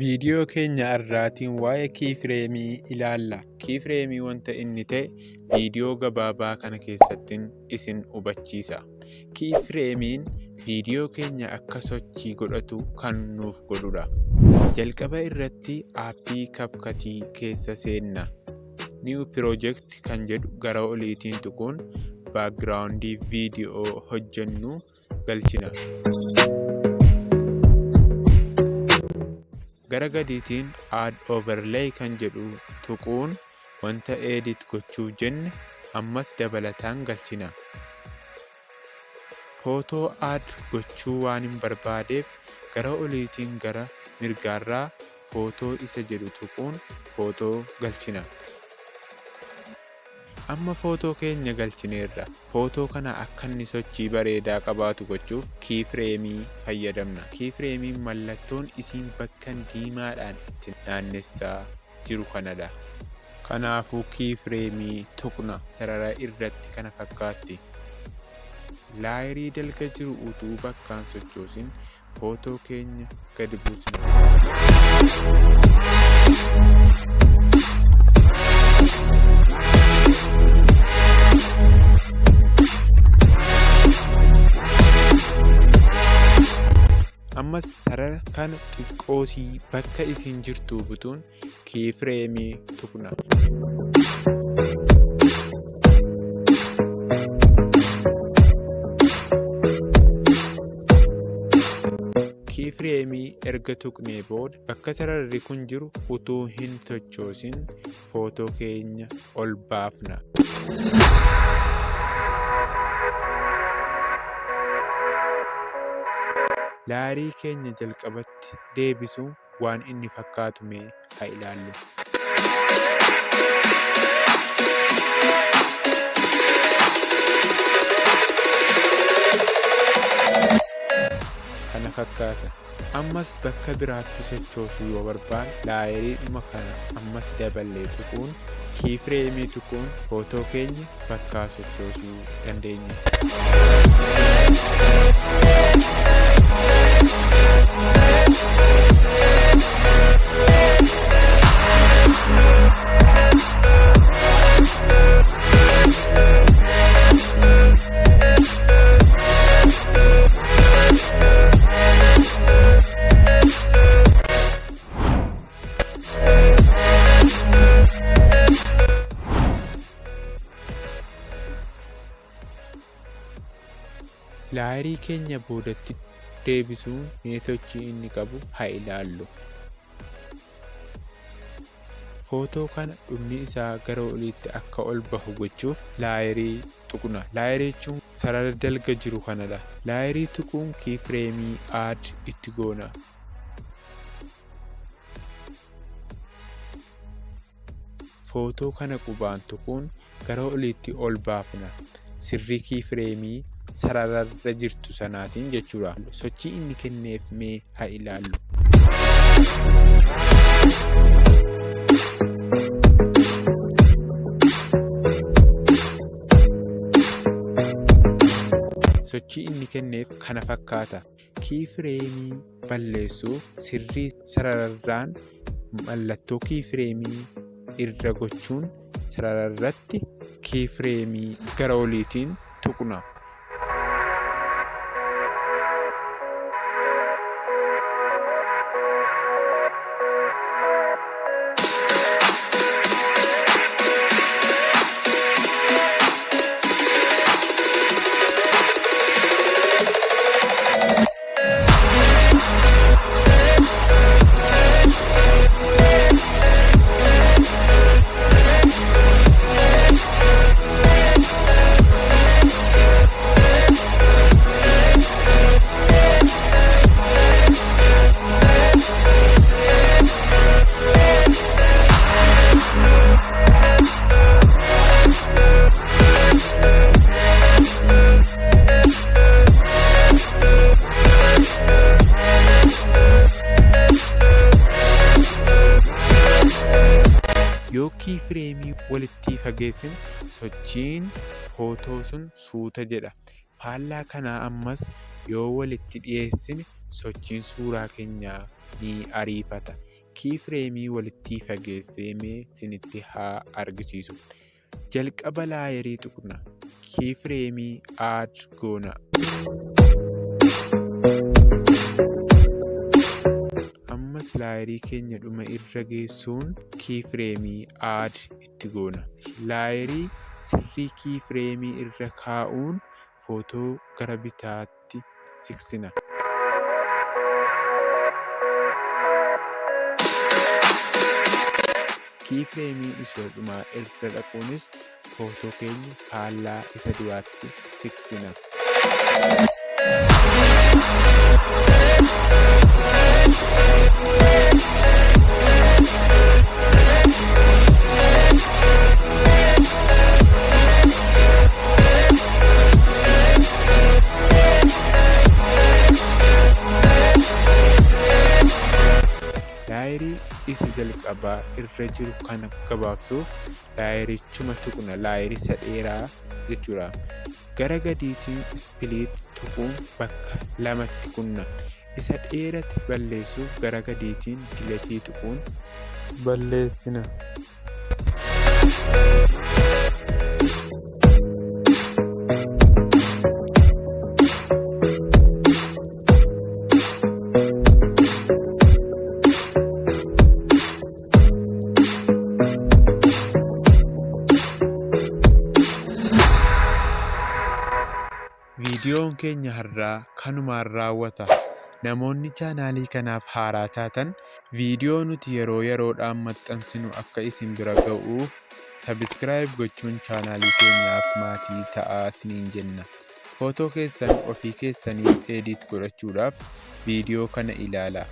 Viidiyoo keenya har'aatiin waa'ee keyframe ilaalla. Keyframe wanta inni ta'e viidiyoo gabaabaa kana keessattin isin hubachiisa. Keyframe'n viidiyoo keenya akka sochii godhatu kan nuuf godhudha. Jalqaba irratti aappii CapCut keessa seenna. New Project kan jedhu gara oliitiin tuquun background viidiyoo hojjennu galchina. Gara gadiitiin Add Overlay kan jedhu tuquun wanta edit gochuuf jenne ammas dabalataan galchina. Footoo add gochuu waanin barbaadeef gara oliitiin gara mirgaarraa footoo isa jedhu tuquun footoo galchina. Amma footoo keenya galchineerra. Footoo kana akka inni sochii bareedaa qabaatu gochuuf keyframe fayyadamna. Keyframe'n mallattoon isiin bakka diimaadhaan itti naannessaa jiru kanadha. Kanaafuu keyframe tuqna. Sarara irratti kana fakkaatti. Laayerii dalga jiru utuu bakkaan sochoosin footoo keenya gadi buusna. Ammas sarara kana xiqqoosii bakka isin jirtuu butuun keyframe tuqna. Keyframe erga tuqnee booda bakka sararri kun jiru utuu hin sochoosin footoo keenya ol baafna. Laayerii keenya jalqabatti deebisuun waan inni fakkaatu mee haa ilaallu. Kana fakkaata. Ammas bakka biraatti sochoosuu yoo barbaanne laayeriidhuma kana ammas daballee tuquun keyframe tuquun footoo keenya bakkaa sochoosuu dandeenya. Laayerii keenya boodatti deebisuun mee sochii inni qabu haa ilaallu. Footoo kana dhumni isaa gara oliitti akka ol bahu gochuuf laayerii tuqna. Laayerii jechuun sarara dalga jiru kanadha. Laayerii tuquun keyframe add itti goona. Footoo kana qubaan tuquun gara oliitti ol baafna. Sirrii keyframe sarararra jirtu sanaatiin jechuudha. Sochii inni kenneef mee haa ilaallu. Sochii inni kenneef kana fakkaata. Keyframe balleessuuf sirrii sarararraan mallattoo keyframe irra gochuun sarararratti keyframe gara oliitiin tuqna. Yoo keyframe walitti fageessine sochiin footoo sun suuta jedha. Faallaa kanaa ammas yoo walitti dhiyeessine sochiin suuraa keenyaa ni ariifata. Keyframe walitti fageessee mee isinitti haa argisiisu. Jalqaba layerii tuqna. Keyframe add goona. Ammas layerii keenya dhuma irra geessuun keyframe add itti goona. Layerii sirrii keyframe irra kaa'uun footoo gara bitaatti siqsina. Keyframe ishee dhumaa irra dhaquunis footoo keenya faallaa isa duraatti siqsina. Layerii isa jalqabaa irra jiru kana gabaabsuuf layerichuma tuqna. Layerii isa dheeraa jechuudha. Gara gadiitiin split tuquun bakka lamatti kunna. Isa dheerate balleessuuf gara gadiitiin delete tuquun balleessina. Viidiyoon keenya har'aa kanumaan raawwata. Namoonni chaanaalii kanaaf haaraa taatan, viidiyoo nuti yeroo yeroodhaan maxxansinu akka isin bira ga'uuf subscribe gochuun chaanaalii keenyaaf maatii ta'aa isiniin jenna. Footoo keessan ofii keessanii edit godhachuudhaaf viidiyoo kana ilaalaa.